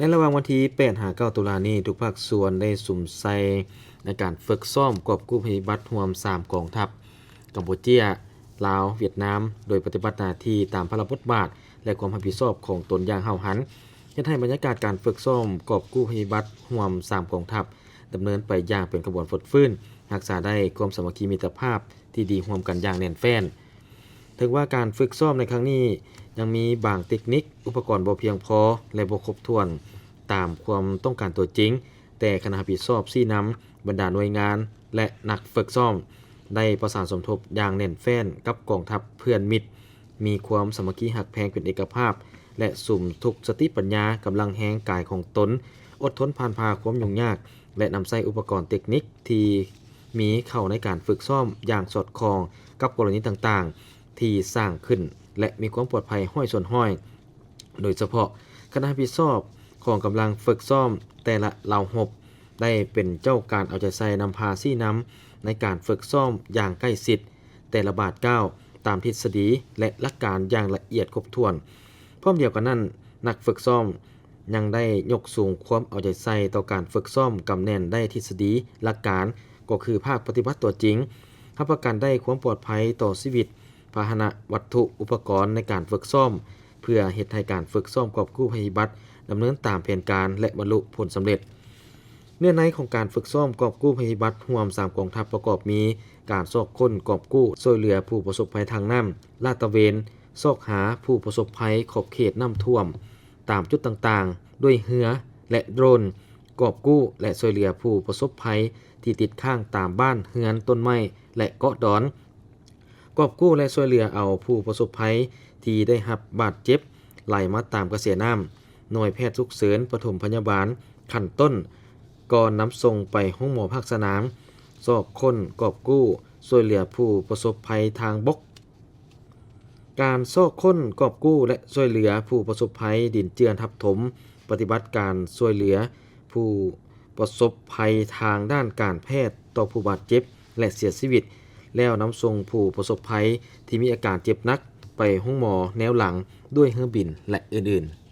ໃນລະຫວ່າງວັນທີແປດຫາເກົ້າຕຸລານີ້, ທຸກພາກສ່ວນໄດ້ສຸມໃສ່ໃນການຝຶກຊ້ອມກອບກູ້ໄພພິບັດຮ່ວມສາມກອງທັບ, ກຳປູເຈຍ, ລາວ, ຫວຽດນາມ, ໂດຍປະຕິບັດໜ້າທີ່ຕາມພາລະບົດບາດ ແລະ ຄວາມຮັບຜິດຊອບຂອງຕົນຢ່າງຫ້າວຫັນ, ເຮັດໃຫ້ບັນຍາກາດການຝຶກຊ້ອມກອບກູ້ໄພພິບັດຮ່ວມສາມກອງທັບ ດຳເນີນໄປຢ່າງເປັນຂະບວນຟົດຟື້ນ, ຮັກສາໄດ້ຄວາມສາມັກຄີມິດຕະພາບທີ່ດີຮ່ວມກັນຢ່າງແໜ້ນແຟ້ນ. ເຖິງວ່າການຝຶກຊ້ອມໃນຄັ້ງນີ້ຍັງມີບາງເຕັກນິກ, ອຸປະກອນບໍ່ພຽງພໍ ແລະ ບໍ່ຄົບຖ້ວນຕາມຄວາມຕ້ອງການຕົວຈິງ, ແຕ່ຄະນະຮັບຜິດຊອບຊີ້ນຳ, ບັນດາໜ່ວຍງານ ແລະ ນັກຝຶກຊ້ອມ ໄດ້ປະສານສົມທົບຢ່າງແໜ້ນແຟ້ນກັບກອງທັບເພື່ອນມິດ, ມີຄວາມສາມັກຄີຮັກແພງເປັນເອກະພາບ ແລະ ສຸມທຸກສະຕິປັນຍາ, ກຳລັງແຮງກາຍຂອງຕົນ, ອົດທົນຜ່ານຜ່າຄວາມຫຍຸ້ງຍາກ ແລະ ນຳໃຊ້ອຸປະກອນເຕັກນິກທີ່ມີເຂົ້າໃນການຝຶກຊ້ອມຢ່າງສອດຄ່ອງກັບກໍລະນີຕ່າງໆທີ່ສ້າງຂຶ້ນ ແລະ ມີຄວາມປອດໄພຮ້ອຍສ່ວນຮ້ອຍ. ໂດຍສະເພາະ, ຄະນະຮັບຜິດຊອບຂອງກຳລັງຝຶກຊ້ອມແຕ່ລະເຫຼົ່າຮົບ ໄດ້ເປັນເຈົ້າການເອົາໃຈໃສ່ນຳພາຊີ້ນຳໃນການຝຶກຊ້ອມຢ່າງໃກ້ຊິດແຕ່ລະບາດກ້າວ ຕາມທິດສະດີ ແລະ ຫຼັກການຢ່າງລະອຽດຄົບຖ້ວນ. ພ້ອມດຽວກັນນັ້ນ, ນັກຝຶກຊ້ອມຍັງໄດ້ຍົກສູງຄວາມເອົາໃຈໃສ່ຕໍ່ການຝຶກຊ້ອມກຳແໜ້ນໄດ້ທິດສະດີ, ຫຼັກການ, ກໍຄືພາກປະຕິບັດຕົວຈິງ, ຮັບປະກັນໄດ້ຄວາມປອດໄພຕໍ່ຊີວິດ, ພາຫະນະ, ວັດຖຸ, ອຸປະກອນໃນການຝຶກຊ້ອມ, ເພື່ອເຮັດໃຫ້ການຝຶກຊ້ອມກອບກູ້ໄພພິບັດດຳເນີນຕາມແຜນການ ແລະ ບັນລຸຜົນສຳເລັດ. ເນື້ອໃນຂອງການຝຶກຊ້ອມກອບກູ້ໄພພິບັດຮ່ວມສາມກອງທັບປະກອບມີ ການຊອກຄົ້ນກອບກູ້ຊ່ວຍເຫຼືອຜູ້ປະສົບໄພທາງນ້ຳ, ລາດຕະເວນຊອກຫາຜູ້ປະສົບໄພຂອບເຂດນ້ຳຖ້ວມຕາມຈຸດຕ່າງໆດ້ວຍເຮືອ ແລະ ໂດຣນ, ກອບກູ້ ແລະ ຊ່ວຍເຫຼືອຜູ້ປະສົບໄພທີ່ຕິດຄ້າງຕາມບ້ານເຮືອນ, ຕົ້ນໄມ້ ແລະ ເກາະດອນ, ກອບກູ້ ແລະ ຊ່ວຍເຫຼືອເອົາຜູ້ປະສົບໄພທີ່ໄດ້ຮັບບາດເຈັບໄຫຼມາຕາມກະແສນ້ຳ, ໜ່ວຍແພດສຸກເສີນປະຖົມພະຍາບານຂັ້ນຕົ້ນ ກ່ອນນຳສົ່ງໄປໂຮງໝໍພາກສະໜາມ, ຊອກຄົ້ນກອບກູ້ຊ່ວຍເຫຼືອຜູ້ປະສົບໄພທາງບົກ. ການຊອກຄົ້ນກອບກູ້ ແລະ ຊ່ວຍເຫຼືອຜູ້ປະສົບໄພດິນເຈື່ອນທັບຖົມ, ປະຕິບັດການຊ່ວຍເຫຼືອຜູ້ປະສົບໄພທາງດ້ານການແພດຕໍ່ຜູ້ບາດເຈັບ ແລະ ເສຍຊີວິດ, ແລ້ວນຳສົ່ງຜູ້ປະສົບໄພທີ່ມີອາການເຈັບໜັກໄປໂຮງໝໍແນວຫຼັງດ້ວຍເຮືອບິນ ແລະ ອື່ນໆ.